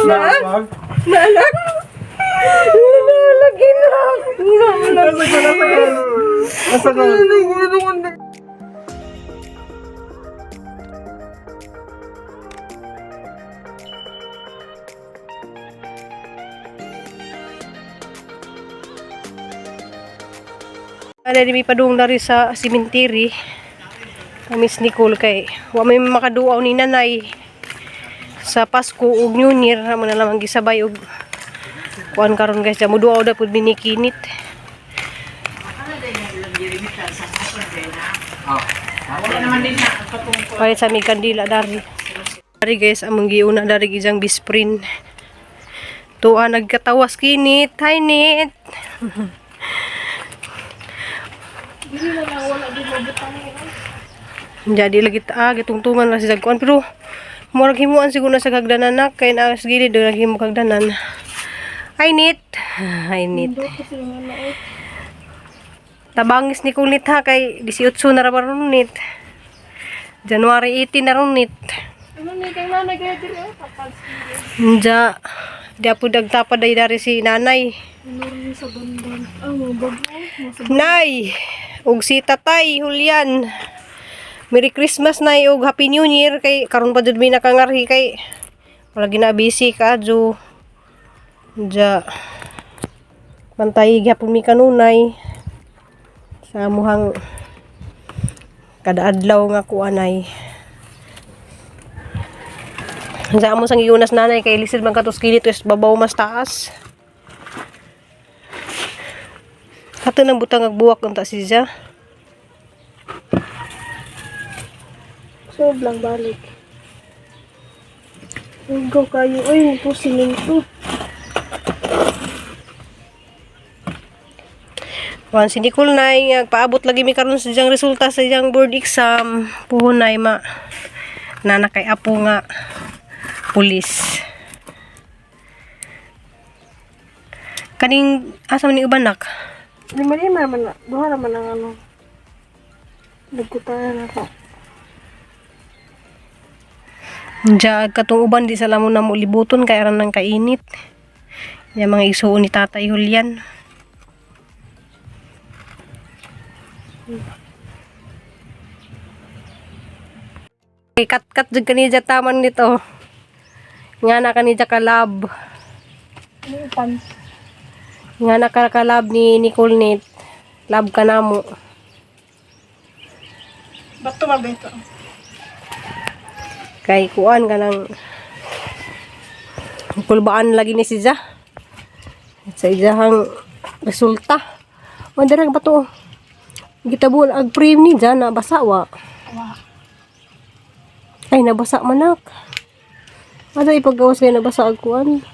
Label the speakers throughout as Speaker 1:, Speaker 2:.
Speaker 1: Naanak?
Speaker 2: Naanak? Naanak, inak! Naanak!
Speaker 1: Asa ka?
Speaker 2: Ada di may padung dari sa simentiri. Miss Nicole kay wa may makaduaw ni nanay sa Pasko ug New Year amo na lamang gisabay og kuan karon guys, mo duaw da pud binikinit. Palit sa may kandila dari. Dari guys, among giuna dari gijang bisprin. Tuwa nagkatawas kinit. Hi nit. Jadi lagi ta gitungtungan lang si kuan pero murag himuan siguro na sa hagdanan na kay na sa gilid do naghimo hagdanan. Hi nit. Hi nit. Tabangis ni kunit ha kay 18 na ra ba ron nit. January 18 na ron nit. Nja, di apo dagtapad ay dari si nanay. Nay, ug si tatay Julian. Merry Christmas nay ug Happy New Year kay karon pa jud mi nakangarhi kay wala gina busy ka adyo. Nja. Bantay gyapon mi kanunay sa muhang kada adlaw nga kuanay. Sa amo sang giunas nanay kay lisod man katos kilid tos babaw mas taas. Ato nang butang agbuwak unta si Zia.
Speaker 3: Sobrang balik. Go kayo. Ay, ito siminto.
Speaker 2: Kuan si Nicole nay paabot lagi mi karon sa iyang resulta sa iyang board exam. Puhon nay ma nana kay apo nga pulis. Kaning asa man ni uban nak?
Speaker 3: Lima-lima naman na. Duha naman ang ano. Nagkutayan ako.
Speaker 2: Diya katong uban di sa lamon na mo libuton kay aran nang kainit. Yang mga isuon ni Tatay Julian. Kay kat-kat jud kanija taman nito. Nga na kanija kalab.
Speaker 3: Ano yung pan?
Speaker 2: Nga na ka kalab ni Nicole nit. Lab ka namo.
Speaker 3: Ba't tumabi ito?
Speaker 2: Kay kuan ka ng kulbaan lagi ni si Za. Sa iyahang resulta. Mandarang ba to? Gitabuan ag frame ni Za na basa wa.
Speaker 3: Wa.
Speaker 2: Ay nabasa manak. Ano ipagawas kay nabasa ag kuan?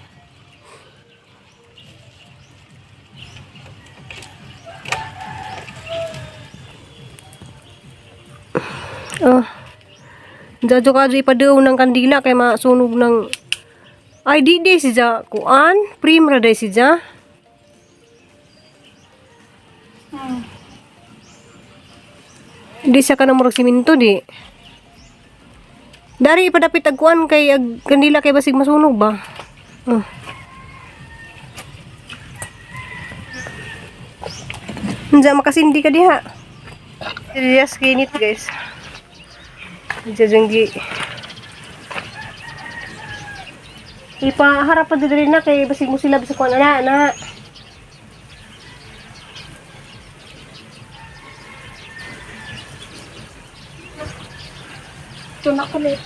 Speaker 2: Oh. Jajo ka ipadeo ng kandila kay masunog ng. Ay di di si Ja kuan, prim ra day si Ja. Di siya ka na murag siminto di. Dari ipadapit ag kuan kay ag kandila kay basig masunog ba. Oh. Unsa makasindi ka diha. Serious kinit guys. Diyan gi. Ipaharap pa diri na kay basig mo sila bisag kuan ana ana.
Speaker 3: Ito na kulit.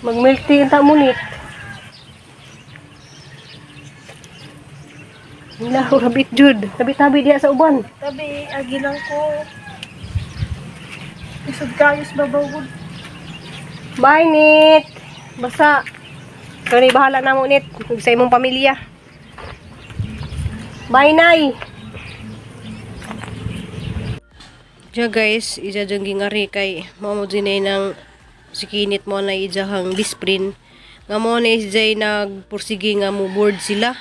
Speaker 2: Mag milk tea ta mo nit. Wala, rabit jud. Tabi-tabi diha sa uban.
Speaker 3: Tabi, agilang ko. Isod kayo sa babaw ko.
Speaker 2: Bye, Nit. Basta, ikaw na bahala na mo, Nit. Ug sa imong pamilya. Bye, Nay. Diya, guys, ija dyan gingari kay mao mo din ay ng si Kinit mo na ijahang bisprin. Nga mo na ijay nagpursige nga mo board sila,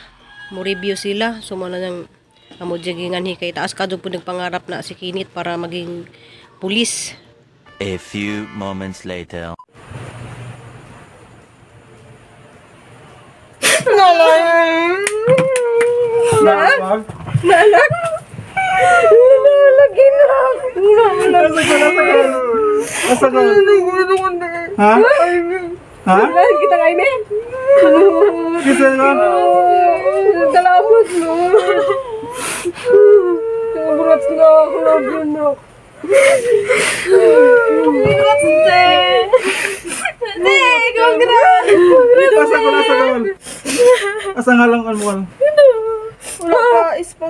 Speaker 2: mo review sila. So mo na nang amo dyan ginganhi kay taas ka po nagpangarap na si Kinit para maging pulis.
Speaker 4: A few moments later.
Speaker 1: Napag?
Speaker 2: Nalak! Nalak! Nalak!
Speaker 1: Asa ka? Asa ka? Ha? Ha?
Speaker 2: Kita kay men.
Speaker 1: Kisa na?
Speaker 2: Salamat, Lord. Congrats na ako, love you na.
Speaker 3: Congrats, te! Te, congrats!
Speaker 1: Asa ka? Asa ka? Asa nga lang mo?
Speaker 3: Wala ka, ispa,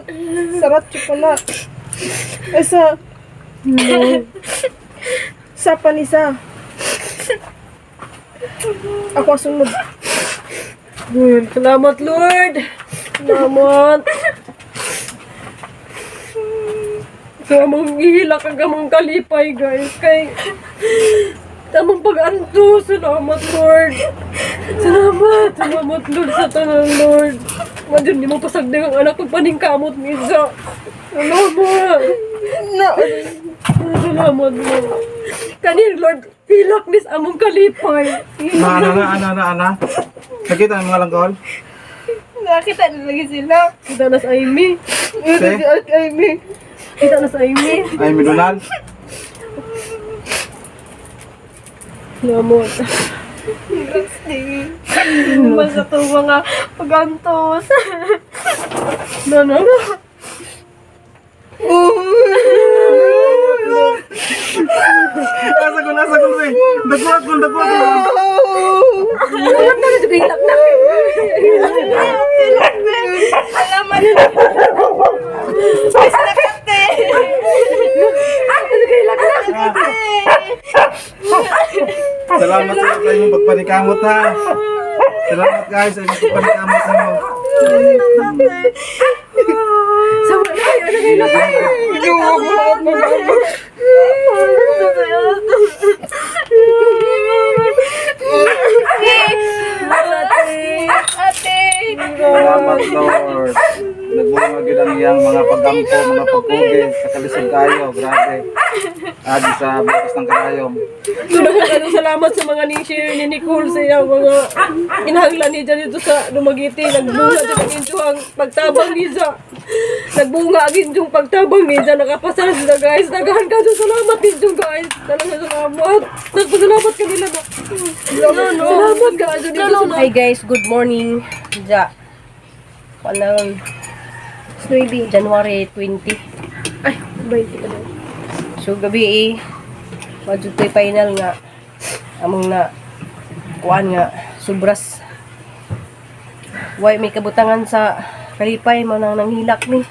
Speaker 3: sarat pala. Ay, sa... Sa panisa. Ako ang sunod.
Speaker 2: Salamat, Lord. Salamat. So, among gihilak ang among kalipay, guys. Kay, tamang pag-anto. Salamat, Lord. Salamat. Salamat, Lord, sa tanan, Lord. Madyon, di mo pasagdang ang anak pagpaningkamot misa. Salamat.
Speaker 3: No.
Speaker 2: Salamat, Lord. Kanin, Lord, hilak nis among kalipay.
Speaker 1: Na, ana, na, ana, na, ana. Nakita ang mga langkol?
Speaker 3: Nakita na lagi sila.
Speaker 2: Kita na sa Amy.
Speaker 1: Se?
Speaker 3: Ay, may.
Speaker 2: Kita na sa Amy.
Speaker 1: Ay, Midonal.
Speaker 2: Salamat.
Speaker 3: Congrats, te. Basta to mga pag-antos.
Speaker 2: No, no, no.
Speaker 1: Asa ko, asa ko, se. Dagwa ko, dagwa ko.
Speaker 2: Wala na rin hilak na.
Speaker 3: Salamat. Ay, salamat, te.
Speaker 2: Hilak na.
Speaker 1: Salamat sa inyong pagpanikamot ha. Salamat guys sa inyong pagpanikamot sa mo.
Speaker 2: Sama na, ano hilak na.
Speaker 3: Ate!
Speaker 1: Salamat Lord. Nagbunga gyud ang iyang mga pagkampo, mga pagkugi sa kalisod kayo. Grabe. Adi sa bukas ng karayom.
Speaker 2: Ano, salamat sa mga ni-share ni Nicole sa iyang mga kinahanglan niya dito sa Dumaguete. Nagbunga sa ang pagtabang niya. Nagbunga ang inyong pagtabang niya. Nakapasar sila guys. Nagahan ka doon. Salamat ninyo guys. Talaga salamat. Nagpasalamat kanila na. Salamat guys. Dito sa Hi guys, good morning. Ja. Walang January 20.
Speaker 3: Ay, 20 pa daw.
Speaker 2: So gabi eh, madyo to'y final nga, among na, kuan nga, sobras. Way may kabutangan sa kalipay, mo nang nanghilak mi.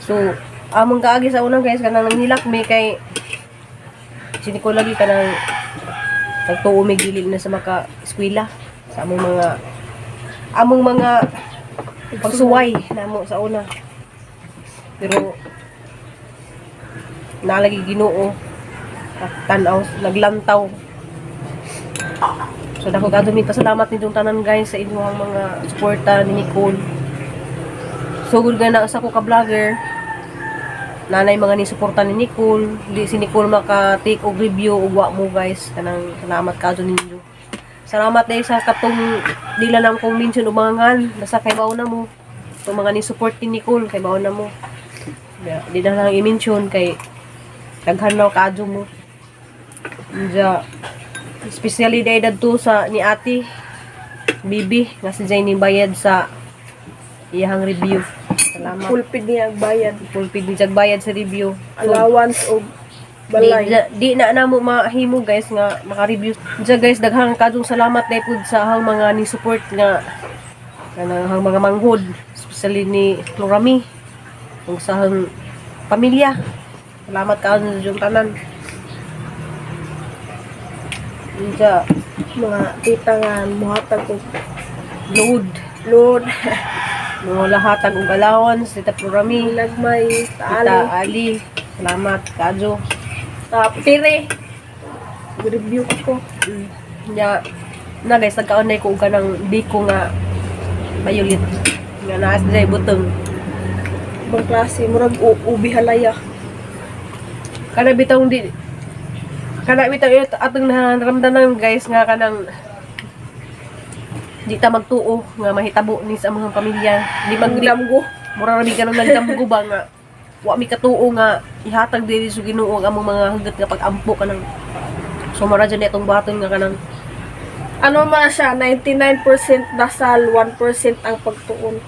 Speaker 2: So, among kaagi sa unang guys, kanang nanghilak mi kay, siniko lagi kanang, nagtuo may gilil na sa maka eskwela sa among mga pagsuway namo sa una. Pero nalagi Ginoo tanaw naglantaw. So dako kadto mi pasalamat ninyong tanan guys sa inyong mga suporta ni Nicole. Sugod nga na sa ko ka vlogger, nanay mga ni suporta ni Nicole. Di si Nicole maka take og review ug wa mo guys. Kanang salamat kadto ninyo. Salamat dahil sa katong dila lang kong mention og mga ngan basta kay bawo na mo itong mga ni support ni Nicole, kay bawo na mo. Di na lang i-mention kay daghan na kaadyo mo. Diya, especially dahil dadto sa ni ate Bibi nga si Jane bayad sa iyahang review. Salamat.
Speaker 3: Pulpid niya ang bayad.
Speaker 2: Pulpid ni Jag bayad sa review. So,
Speaker 3: Allowance o balay.
Speaker 2: di na na mo mahimo guys nga maka-review. Diya guys, daghang kadong salamat dahil pud sa ahang mga ni support nga kanang ahang mga manghod, especially ni Florami ug sa ahang pamilya. Salamat kaon sa inyong tanan. Diya,
Speaker 3: Mga tita nga muhatag ko.
Speaker 2: load.
Speaker 3: Lord,
Speaker 2: Mga lahatan og allowance, Tita Florami,
Speaker 3: nagmay,
Speaker 2: Tita
Speaker 3: taali,
Speaker 2: Ali. Salamat, kadyo.
Speaker 3: ta pire. Review ko.
Speaker 2: Nya, na guys, nagkaon na ko og kanang biko nga violet nga naas diri butong.
Speaker 3: Ibang klase, murag ubi halaya.
Speaker 2: Kana bitong di Kana bitaw atong naramdaman, guys, nga kanang di ta magtuo nga mahitabo ni sa among pamilya. Di mag di,
Speaker 3: Damgo.
Speaker 2: Mura ra mi kanang nagdamgo ba nga wa mi katuo nga ihatag diri sa Ginoo ang among mga hugot nga pag-ampo kanang so mura jud itong baton nga kanang
Speaker 3: Ano man siya, 99% dasal, 1% ang pagtuon.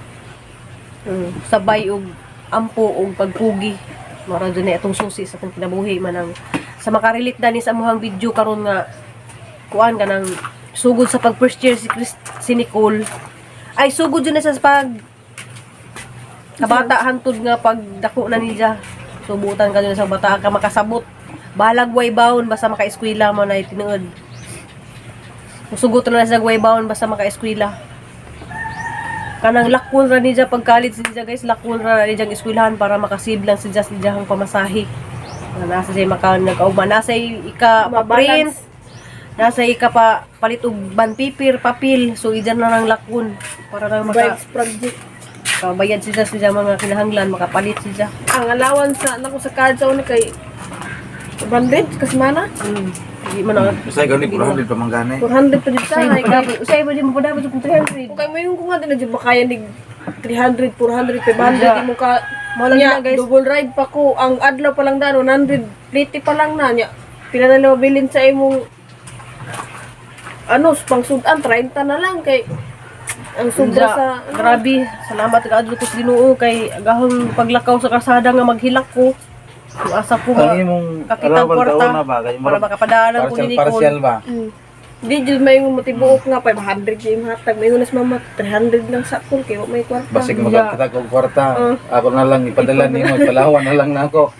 Speaker 2: Sabay og ampo og pagpugi. Mura jud na itong susi sa atong kinabuhi manang sa makarelate dani sa amuhang video karon nga kuan kanang sugod sa pag first year si Chris, si Nicole ay sugod jud na sa pag kabata hantod nga pagdako na niya. Subutan ka jud sa bata ka makasabot, bahalag way baon basta makaeskwela mo na tinuod. Musugot na sa way baon basta makaeskwela. Kanang lakon ra niya pag college niya, guys, lakon ra niya ang eskwelahan para makasave lang si Just niya ang pamasahe. Nga nasa siya maka nagkaugma, nasa ika pa-print,
Speaker 3: Mabalance.
Speaker 2: nasa ika pa palit og bond paper, papel, so ijan na lang lakon para lang maka
Speaker 3: Vibes project.
Speaker 2: kabayad si Just niya mga kinahanglan, makapalit siya.
Speaker 3: Ang allowance sa nako sa card sa una kay 100 kasemana.
Speaker 2: Di man ang
Speaker 1: Usay gani 400 pa man gani.
Speaker 3: 400 pa jud sa
Speaker 2: Usay
Speaker 3: kay
Speaker 2: mo pa usay mo di mo pa dapat kung 300.
Speaker 3: Kung kay mo yung kung nga din na jud makaya nig 300, 400, 500
Speaker 2: Iya.
Speaker 3: di mo ka
Speaker 2: Mao lang
Speaker 3: Nya,
Speaker 2: na, guys.
Speaker 3: double ride pa ko. Ang adlaw pa lang daan 100 plate pa lang na nya. Pila na lang mabilin sa imong ano, pangsudan 30 na lang kay ang sobra
Speaker 2: Unsa,
Speaker 3: sa ano,
Speaker 2: grabe, salamat ka adto sa Ginoo kay agahong paglakaw sa kalsada nga maghilak ko. Kung asa ko
Speaker 1: Ang
Speaker 2: nga
Speaker 1: imong
Speaker 2: kakitang
Speaker 1: allowance
Speaker 2: kwarta
Speaker 1: kauna ba kay
Speaker 2: para makapadalan ko
Speaker 1: partial
Speaker 2: ni
Speaker 1: partial
Speaker 2: Nicole.
Speaker 1: ba?
Speaker 3: Di jud may matibuok nga 500 jud imong hatag. May unas mama 300 lang sa kul kay wa may kwarta.
Speaker 1: Basig makakita kog kwarta. Ako na lang ipadala nimo, ipalawan na lang nako.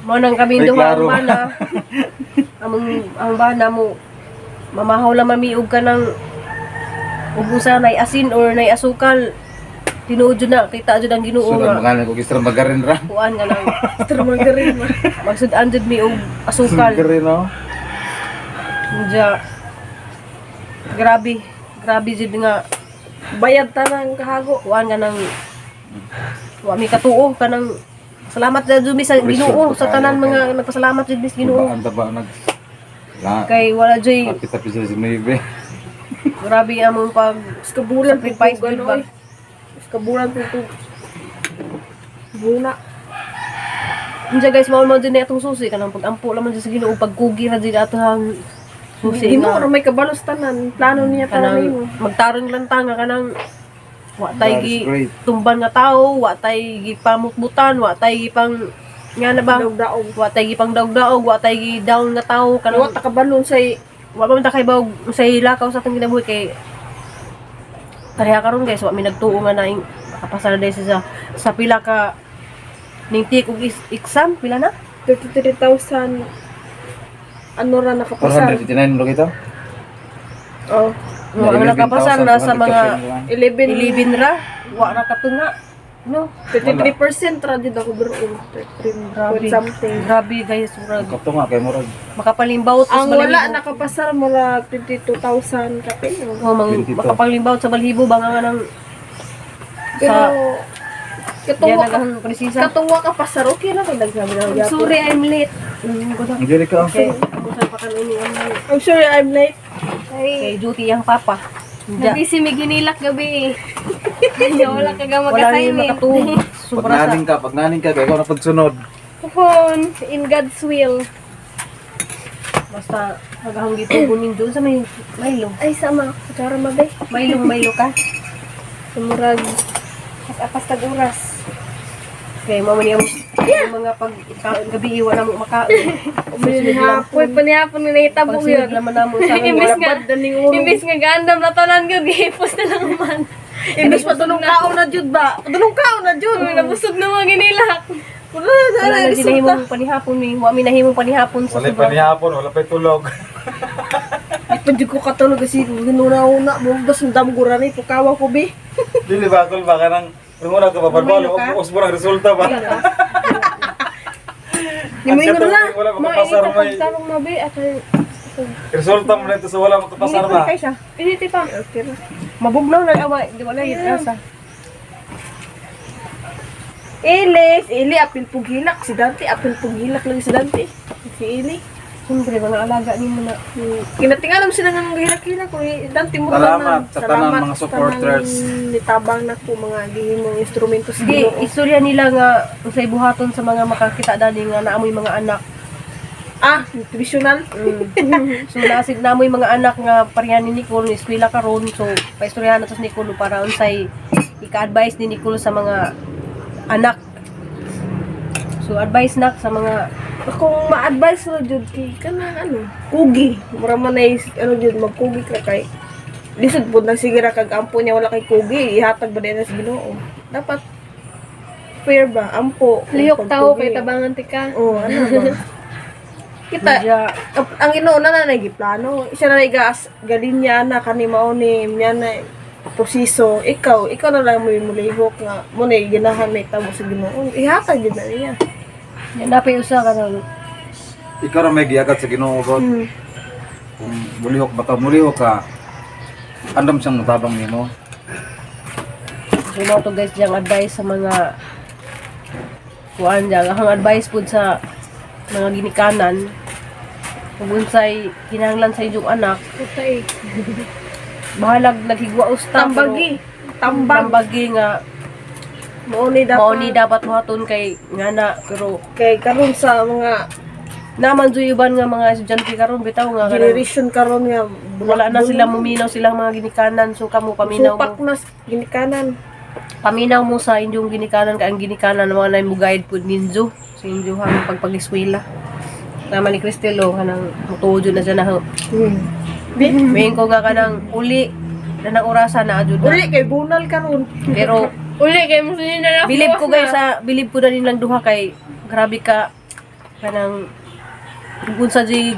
Speaker 2: Mao nang kami
Speaker 1: May
Speaker 2: duha
Speaker 1: klaro.
Speaker 2: ang bana. Among ang bana mo mamahaw lang mami og kanang ubusa nay asin or nay asukal. Tinuod jud na kita jud ang Ginoo
Speaker 1: Sudan
Speaker 2: nga
Speaker 1: mga ko gistra magarin ra.
Speaker 2: kuan nga nang
Speaker 3: Termagarin ma.
Speaker 2: magsud-an jud mi og asukal.
Speaker 1: Magarin no.
Speaker 2: Unja, grabe, grabe jud nga
Speaker 3: Bayad tanang kahago.
Speaker 2: kuan nga nang wa mi katuo kanang salamat na jud mi sa Ginoo sa tanan mga nagpasalamat jud mi sa Ginoo
Speaker 1: Ang taba nag la.
Speaker 2: kay wala joy
Speaker 1: Kapit tapis sa 9.
Speaker 2: grabe among pag
Speaker 3: Sa kabulan
Speaker 2: sacrifice
Speaker 3: pud
Speaker 2: jud
Speaker 3: ano
Speaker 2: ba.
Speaker 3: oy. Sa kabulan pud Buna.
Speaker 2: Unja, guys, mao man jud na atong susi kanang pag-ampo lang man jud sa Ginoo, pagkugi ra jud ato ang susi
Speaker 3: Ginoo
Speaker 2: nga
Speaker 3: ra may kabalos tanan. Plano niya tanan
Speaker 2: kanang
Speaker 3: nimo.
Speaker 2: magtarong lang ta nga kanang wa tay
Speaker 1: God is
Speaker 2: gi
Speaker 1: great.
Speaker 2: tumban nga tao, wa tay gi pamutbutan, wa tay gi pang nga na ba,
Speaker 3: Daog-daog.
Speaker 2: wa tay gi pang daog-daog, wa tay gi down nga tao
Speaker 3: Wa
Speaker 2: kanang
Speaker 3: ta kabalon say
Speaker 2: wa pa man ta kay bawog sa lakaw sa atong kinabuhi kay pareha karon, guys, wa mi nagtuo nga naing makapasar dahil sa pila ka ning tik og exam pila na.
Speaker 3: 33,000 ano ra nakapasar.
Speaker 1: 459 mo kita.
Speaker 3: Oh,
Speaker 2: Wa ang nakapasar nasa mga
Speaker 3: 11.
Speaker 2: 11 ra, wa ra katunga, no?
Speaker 3: 33% ra jud ako bro. 33
Speaker 2: Grabe.
Speaker 3: point something.
Speaker 2: Grabe, guys, murag
Speaker 1: Kato nga kay murag
Speaker 2: makapalimbaw
Speaker 3: Ang wala nakapasar mura 22,000 kapin.
Speaker 2: Oh, mang,
Speaker 1: 22.
Speaker 2: makapalimbaw sa balhibo ba nga nang
Speaker 3: Pero
Speaker 2: sa
Speaker 3: katuwa
Speaker 2: yan
Speaker 3: ka
Speaker 2: nagahang prinsesa.
Speaker 3: katuwa ka pasar okay ra kay nagsabi na gyapon.
Speaker 5: Sorry, I'm late.
Speaker 1: Angelica.
Speaker 2: Okay, ako sa pakanin ang
Speaker 3: I'm sorry I'm late.
Speaker 5: Ay,
Speaker 2: kay duty ang papa. Diya.
Speaker 5: nabisi may ginilak gabi eh. Kaya wala ka ga
Speaker 2: Wala rin
Speaker 5: mag-assignment.
Speaker 2: makatuog. Sobra sa
Speaker 1: Pagnaning ka, pagnaning ka kay ikaw na pagsunod.
Speaker 5: Phone, in God's will.
Speaker 2: Basta nagahang gitugon ninyo sa may Milo.
Speaker 5: Ay, sama. Kutsara mabe.
Speaker 2: Milo, Milo ka.
Speaker 5: Sumurag. Apas tag oras.
Speaker 2: Kay mama niya yung mga pag gabi wala mo makaon.
Speaker 5: Uy, panihapon nga nahitabo
Speaker 2: Pagsunod
Speaker 5: yun.
Speaker 2: naman namo sa aming
Speaker 5: Imbis nga,
Speaker 3: Bad na ning ulo.
Speaker 5: imbis nga gandam na tanan ko, gihipos na lang man.
Speaker 3: Imbis pa dunong kaon na jud ba? Dunong kaon na jud.
Speaker 5: Uy, nabusog na mga ginilak.
Speaker 3: Wala na
Speaker 2: wala
Speaker 3: na
Speaker 2: na
Speaker 3: resulta.
Speaker 2: ginahimong panihapon mi. Wa mi nahimong panihapon sa
Speaker 1: Wala
Speaker 2: sobra.
Speaker 1: panihapon, wala pa tulog.
Speaker 3: Di pa jud ko katulog kasi ginuna-una mo bas ang dam ni pukawa ko bi.
Speaker 1: Dili ba kol ba kanang Una ka ba balo, usbo ang resulta ba?
Speaker 3: Ni mo ingon na.
Speaker 1: Wala makapasar
Speaker 5: Mga
Speaker 1: may
Speaker 5: pagtarong mabe at
Speaker 1: resulta mo na ito sa wala makapasar ba.
Speaker 2: Kay siya.
Speaker 5: Initi pa.
Speaker 3: Okay ra.
Speaker 2: Mabugnaw na awa, di wala yun asa.
Speaker 3: Ilis, Ili apil pughilak si Dante, apil pughilak lang si Dante. Si Ili.
Speaker 2: Siyempre, mga alaga nimo na.
Speaker 3: Kinatingalam sila nga gihilak-hilak ko dante mo.
Speaker 1: Salamat sa tanang mga supporters.
Speaker 3: Nitabang na ko mga gihimong instrumento sa
Speaker 2: Di,
Speaker 3: Ginoo.
Speaker 2: istorya nila nga usay buhaton sa mga makakita dani nga naamoy mga anak.
Speaker 3: Ah, nutritional.
Speaker 2: So nasig namoy mga anak nga pareha ni Nicole ni eskwela karon, so paistoryahan nato sa Nicole para unsay ika-advise ni Nicole sa mga anak. So advice nak sa mga
Speaker 3: Kung ma-advise na jud kay kanang ano, kugi. Mura man ay ano jud, magkugi ka kay lisod pud na sige ra kag ampo niya, wala kay kugi, ihatag ba din sa Ginoo. Dapat fair ba ampo ug
Speaker 5: Lihok tao
Speaker 3: pagkugi.
Speaker 5: kay tabangan tika.
Speaker 3: Oh, ano ba? Kita
Speaker 2: medya
Speaker 3: ang Ginoo na na nagiplano. Siya na gas galinya na kani mao ni niya na proseso. Ikaw na lang mo mulihok nga mo na ganahan may tamo sa Ginoo. Ihatag jud na niya.
Speaker 2: napay usa ka ng
Speaker 1: Ikaw ra may giagat sa Ginoo God. Kung mulihok baka mulihok ka, andam siyang mutabang nimo.
Speaker 2: So mao to guys diyang advice sa mga kuan diyang ang advice pud sa mga ginikanan kung unsay kinahanglan sa inyong anak,
Speaker 5: Puta eh.
Speaker 2: bahalag naghigwa usta pero
Speaker 3: Tambagi. Tambag.
Speaker 2: tambagi nga
Speaker 3: Mao ni dapat.
Speaker 2: mao ni dapat buhaton kay ngana, pero
Speaker 3: Kay karon sa mga
Speaker 2: naman jud uban nga mga estudyante karon bitaw nga kanang
Speaker 3: generation karon nga
Speaker 2: wala na sila muminaw silang mga ginikanan, so kamo paminaw
Speaker 3: supak
Speaker 2: mo
Speaker 3: na sa ginikanan.
Speaker 2: Paminaw mo sa inyong ginikanan kay ang ginikanan mo na mo guide pud ninyo sa inyong pagpag-eskwela. Tama ni Cristel oh, kanang mutuo jud na siya na. Mayin ko nga kanang uli na nang orasa na adyo na.
Speaker 3: Uli kay bunal karon.
Speaker 2: Pero
Speaker 5: Uli kay mo sunod na
Speaker 2: bilib ko guys sa bilib ko na nilang duha kay grabe ka kanang kung sa di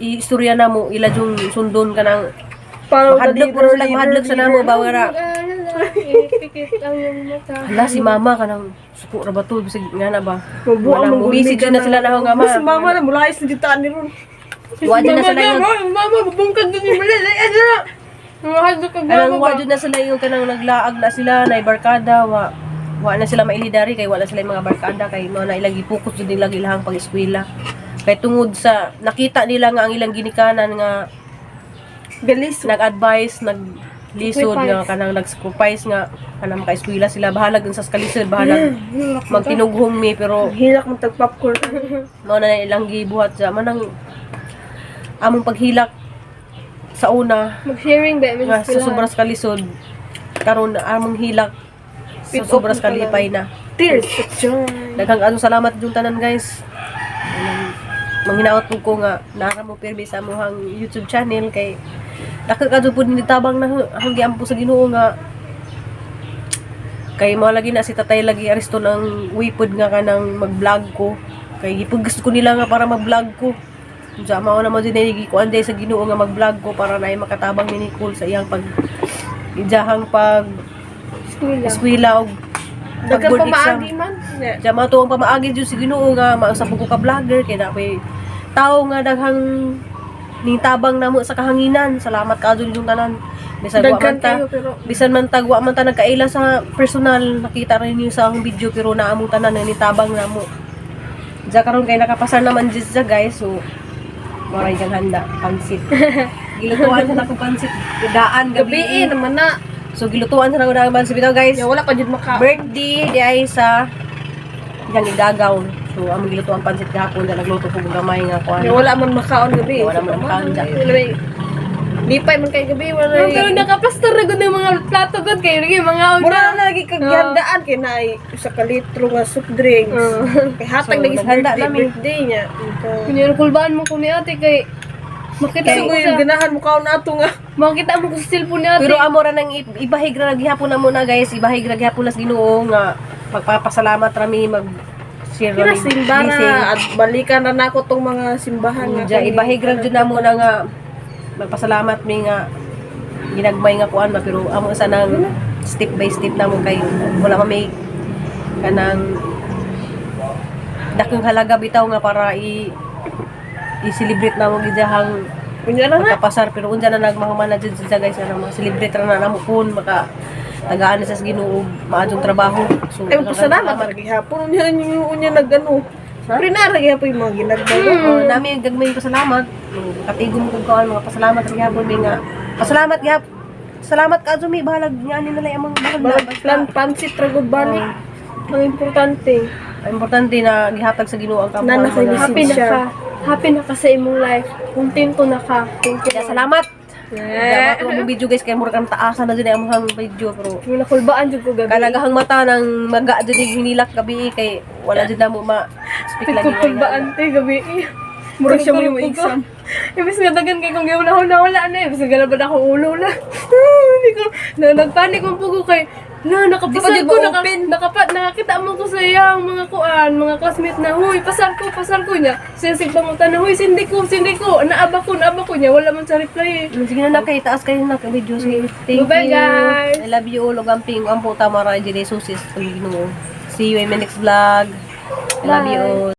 Speaker 2: istorya na mo ila yung sundon kanang
Speaker 3: Para
Speaker 2: mahadlok mo sila, mahadlok sa namo ba nga
Speaker 5: Ipikit ang iyong mata.
Speaker 2: hala si mama kanang suko ra ba to, bisag nga na ba.
Speaker 3: Mabuang
Speaker 2: Wala, mubisi jud na sila na nga ma.
Speaker 3: Mas mama na mulayas na dito ani ron.
Speaker 2: Wa jud na sila yung
Speaker 5: Mama, mama, bubungkad dun yung malala. Ano na? Mahadlok ka
Speaker 2: kanang
Speaker 5: mama
Speaker 2: wa
Speaker 5: ba?
Speaker 2: jud na sila yung kanang naglaag na sila na barkada, wa wa na sila mailidari kay wala sila yung mga barkada kay mao na ilang gipokus jud nila ilahang pag-eskwela kay tungod sa nakita nila nga ang ilang ginikanan nga
Speaker 3: Bilis.
Speaker 2: nag-advise, naglisod nga kanang nag-sacrifice nga kanang makaeskwela sila, bahalag sa kalisod, bahalag magtinughong mi, pero
Speaker 3: Hilak mo tag popcorn.
Speaker 2: mao na ilang gibuhat sa manang among paghilak sa una
Speaker 5: Mag-sharing ba?
Speaker 2: nga sa sobras kalisod, karon among hilak sa
Speaker 3: Pit
Speaker 2: sobras
Speaker 3: open pa lang.
Speaker 2: kalipay na.
Speaker 3: Tears of joy.
Speaker 2: Daghang ano salamat yung tanan guys. Anong, manghinaot po ko nga nara mo pirmi sa amuhang YouTube channel kay dako ka jud pud nitabang na hanggi ampo sa Ginoo nga kay mao lagi na si tatay lagi aresto ng wipod nga kanang mag-vlog ko kay gipag gusto ko nila nga para mag-vlog ko. Unsa mao naman din ay gikuan day sa Ginoo nga mag-vlog ko para naay makatabang ni Nicole sa iyang pag ijahang pag
Speaker 5: Eskwela.
Speaker 2: eskwela og
Speaker 3: Daghang
Speaker 2: pag-board exam.
Speaker 3: pamaagi man.
Speaker 2: Diyan mga tuwang pamaagi dyan sa Ginoo nga mausap ko ka vlogger kay na ako'y tao nga daghang nitabang namo sa kahanginan. Salamat ka dun yung tanan. Bisan wa man
Speaker 3: Daghan
Speaker 2: ta
Speaker 3: kayo pero
Speaker 2: bisan man tag wa man ta nagkaila sa personal, nakita rin niyo sa akong video pero naamong tanan nga nitabang namo. Diyan karon kay nakapasar naman dyan siya guys, so maray kang handa pansit. Gilutuan sa nako pansit daan
Speaker 3: gabi
Speaker 2: gabi.
Speaker 3: naman na.
Speaker 2: So gilutuan sa nako daan pansit bitaw guys.
Speaker 3: Ya wala pa jud maka.
Speaker 2: Birthday di ay sa iyang igagaw. So among giluto ang pansit gahapon na nagluto ko og gamay nga kuan.
Speaker 3: Ya wala man makaon gabi.
Speaker 2: Wala man makaon dyan.
Speaker 3: Wala may- Lipay man kay gabi wala.
Speaker 5: Pero nakaplastar na gud ng mga plato gud kay lagi mga
Speaker 3: Mura na lagi kag gihandaan kay naay usa ka litro nga soft drinks. Kay hatag
Speaker 2: So,
Speaker 3: lagi sa
Speaker 2: naghanda
Speaker 3: birthday,
Speaker 2: nami.
Speaker 3: birthday niya. Ito.
Speaker 5: Kunya kulbaan mo ko ni ate kay makita
Speaker 3: Kasi
Speaker 5: mo
Speaker 3: ko
Speaker 5: ko
Speaker 3: yung
Speaker 5: sa
Speaker 3: ganahan mo kaon ato nga.
Speaker 5: makita mo ko sa cellphone ni ate.
Speaker 2: Pero amo ra nang ibahig ra gihapon na mo na guys, ibahig ra gihapon nas Ginoo nga magpapasalamat rami mag share
Speaker 3: Kira
Speaker 2: rami
Speaker 3: simba
Speaker 2: blessing.
Speaker 3: na at balikan na nako tong mga simbahan nga.
Speaker 2: Diya, ibahig ra jud namo na nga magpasalamat mi nga ginagmay nga kuan ba, pero amo sa nang step by step namo kay wala pa may kanang dakong halaga bitaw nga para i i-celebrate namo gidahang
Speaker 3: Unya na nga.
Speaker 2: pagkapasar, pero unsa na nagmahuman na jud siya guys, ano mga-celebrate ra na namo kun maka tagaan na sa Ginoo og maadjong trabaho, so
Speaker 3: Ay, magpasalamat na gihapon. Unya unya, unya nagano. Pero naa ra gyapon yung mga ginagmay.
Speaker 2: Oh, nami yung gagmay pasalamat. Katigom kog kaon mga pasalamat ra gyapon mi nga. Pasalamat gyap. Salamat ka Zumi, bahalag nga ni nalay among bahalag na.
Speaker 3: Balag
Speaker 2: Basta,
Speaker 3: plan pansit ra gud balik. Ang importante.
Speaker 2: Ang importante na gihatag sa Ginoo ang
Speaker 3: Na
Speaker 2: kampuan.
Speaker 3: nasa
Speaker 6: Happy na
Speaker 3: Siya.
Speaker 6: ka. Happy na ka sa imong life. Kontento na ka. Thank you.
Speaker 2: Kaya salamat. Yeah. Kaya mong video, guys, kaya mura kang taasan na dyan ang among video pero
Speaker 6: Yung nakulbaan jud ko gabi.
Speaker 2: kanagahang mata ng maga dyan yung hinilak gabi eh, kay wala dyan na mo ma speak lagi.
Speaker 6: Nagkukulbaan te gabi.
Speaker 3: Mura siya mo yung exam.
Speaker 6: Ibis nga dagan kay kung gawin na wala na. Ibis nga galabad ako ulo na. Hindi ko na nagpanik man po ko kay na nakapasar
Speaker 5: Di pa
Speaker 6: ko
Speaker 5: jud mo
Speaker 6: nakita mo ko sa iyang mga kuan, mga classmate na huy, pasar ko niya. Siya sig pangutan na huy, sindi ko, naaba ko niya, wala man sa reply eh.
Speaker 2: Sige na na kay taas kayo na kay video. Sige. Thank
Speaker 6: Bye-bye,
Speaker 2: you.
Speaker 6: guys.
Speaker 2: I love you all. Ug amping ang puta mara dyan susis. Ginoo. See you in my next vlog. I love you all.